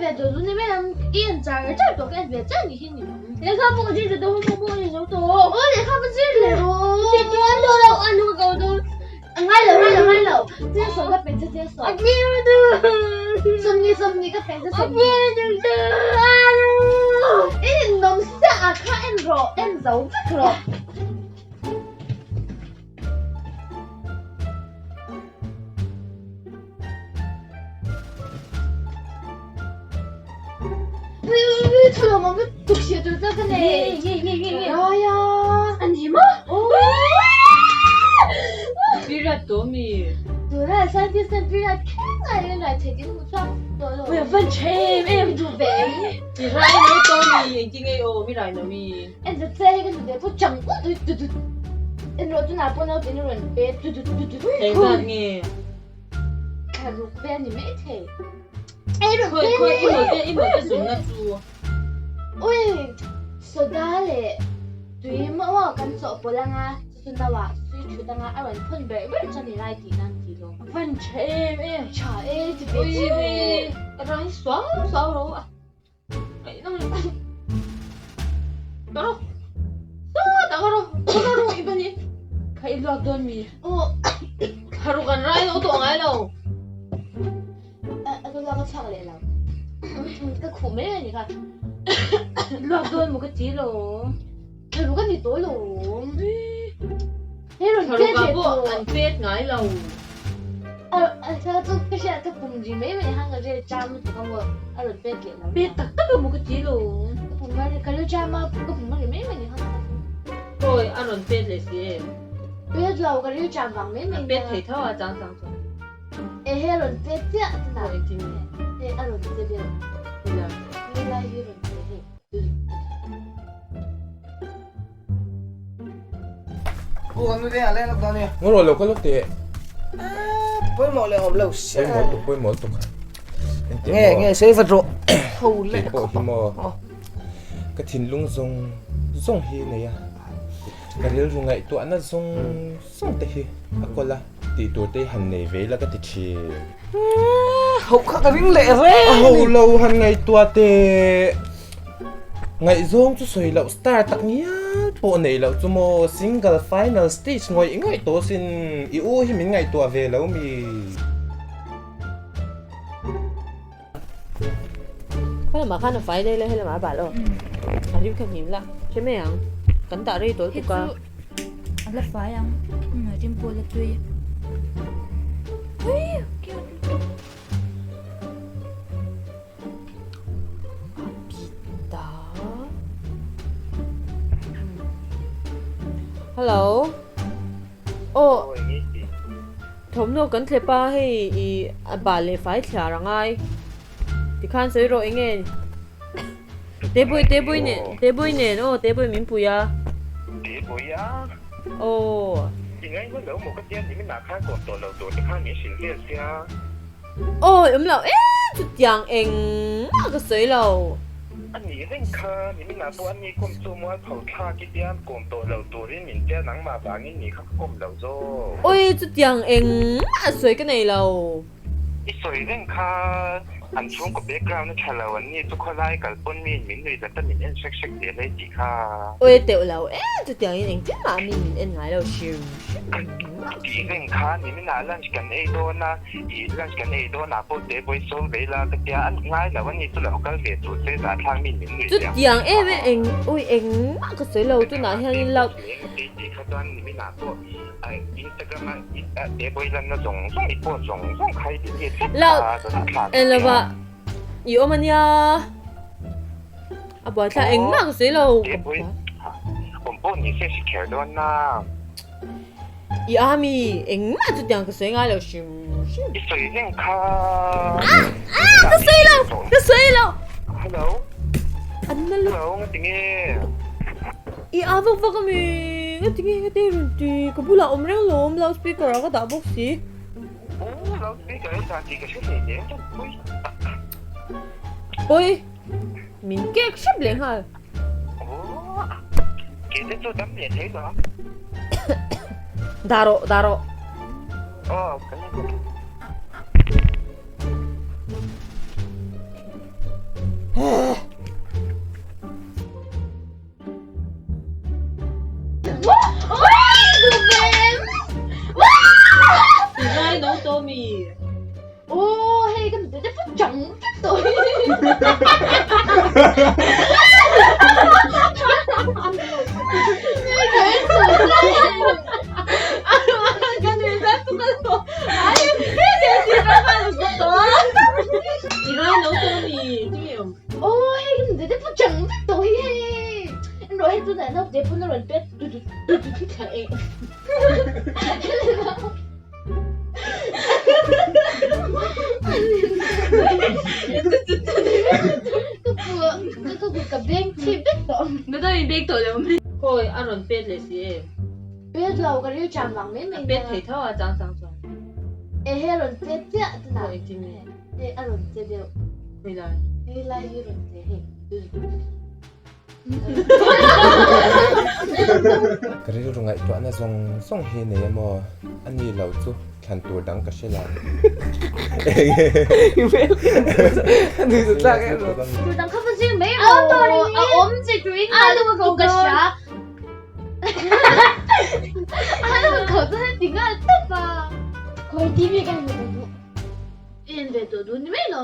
ve tawh chu ni mai ang i en char char tawh ka en ve chiah ni hi ni lo. Lehkha pawh ka zir leh tawh homework pawh ka zir zo tawh. Aw lehkha va zir leh rawh. Zir chuan tawh lo a nu ka ko dawn. A ngai lo ngai lo ngai lo. Chiang sawm ka pe che chiang sawm. A clear lutuk. Sawmni sawmni ka pe che sawmni. A clear lutuk chu a nu. I ninawm sia a kha en rawh en zo vek rawh. Thlaruk ve a ni mai thei. Ei rawn Khawi khawi i mawte i mawte zunna chu. Ui soda leh tui maw kan chawhpawlh anga chu chu no ah sui thut anga a rawn phun berh berh chuan i lai tihna an ti lawm. Van tha em em. Tha e ti ve chi. Ui rai suau suau ro a. Pet tak tak a maw ka ti lo. Khawi a rawn pet leh si em? Pet lo ka ril cham vang mai mai. A pet thei tho a chang chang chuan. Ehe a rawn pet chiah tunah. Khawi engtin nge? Hei a rawn che deuh. Ila. Nilai hi rawn che hei. Ngawh lo ka lo teh. Pawimawh leh awm lo sia. Pawimawh tuk pawimawh tuk. Nge nge sei vat rawh. Ho leh khawp hi maw. Ka thinlung zawng zawng hi nei a. Ka rilru ngaihtuahna zawng zawng te hi a kawl a tih tur te hi han nei ve ila ka ti thin. Ho kha ka ring leh reng. A ho lo han ngaihtuah teh. Ngaihzawng chu sawi loh star tak ngial pawh nei loh chu maw single final stage ngawih ngawih tawh sin i u hi min ngaihtuah ve lo mi. Helamah khan a fai daih la helamah a bal aw a rim kha hnim la hre mai ang kan dah rei tawl tuk a. A la fai ang rim pawh la tui. Hello aw thawmhnaw kan thlep a hei i a bal leh fai thliar a ngai tikhan sawi rawh eng nge tebui tebui nen tebui nen aw tebui min pui a tebui a aw i ngaihna lo maw ka tia ni min ah khan kawm tawh lo tur te khan min hrilh vel sia. Awi awm lo em chutiang engmah ka sawi lo. A nih reng kha ni min ah pawh a ni kawm chu mualpho thlak i tian kawm tawh lo turin min tia nangmah vangin ni kha ka kawm lo zawk. Awi chutiang engmah sawi ka nei lo. I sawi reng kha an chhungkaw background a tha lo an ni chu khawlai kal pawn mi in min nuih zat a min en hrek hrek zel ei tih kha. Awi teuh lo em chutiang in engtin mah mi min en ngai lo hrim hrim. Tih reng kha ni min ah lunch kan ei dawn a. I lunch kan ei dawn ah pawh te vawi sawm ve ila ka tia a ngai lo a ni chu lo kal ve tur che zah thlak mi min nuih liam Chutiang em em eng ui engmah ka sawi lo tunah hian in loud Tih kha chuan nimin ah pawh Instagram a te vawi lanna zawng zawng i post zawng zawng kha i delete vek kha zah thlak En lova i awm ania a buaithlak engmah ka sawi lo Te vawi awm pawh ni se hri kher dawn na. I a mi engmah chutiang ka sawi ngai lo hrim hrim. I sawi reng kha. Ah ah ka sawi lo ka sawi lo. Hello. An na lo. Hello nga tinge. I a vak vak ami nga tinge nga te rawn ti ka bulah awm reng lo awm loudspeaker ah ka dah bawk si. Oh loudspeaker i dah tih ka hre hle hle chuan pawi tak. Pawi min kek hrep leh nghal. Dah rawh dah rawh. Khawi a rawn pet leh si em? Pet lo ka ril cham vang mai mai. Pet thei tho a chang chang chuan. Ehe rawn pet chiah tunah. Khawi engtin nge? E a rawn che deuh. Khawi lai? Hei lai hi rawn che hei. Ka rilru ngaihtuahna zawng zawng hi nei emaw a ni lo chu thlan tur dang ka hre lo. Tur dang kha va zir mai rawh. A awm che turin a lu ka hria. A lu ka ti nghal tawp a. Khawi TV ka hmu duh. En ve tawh duh ni mai lo.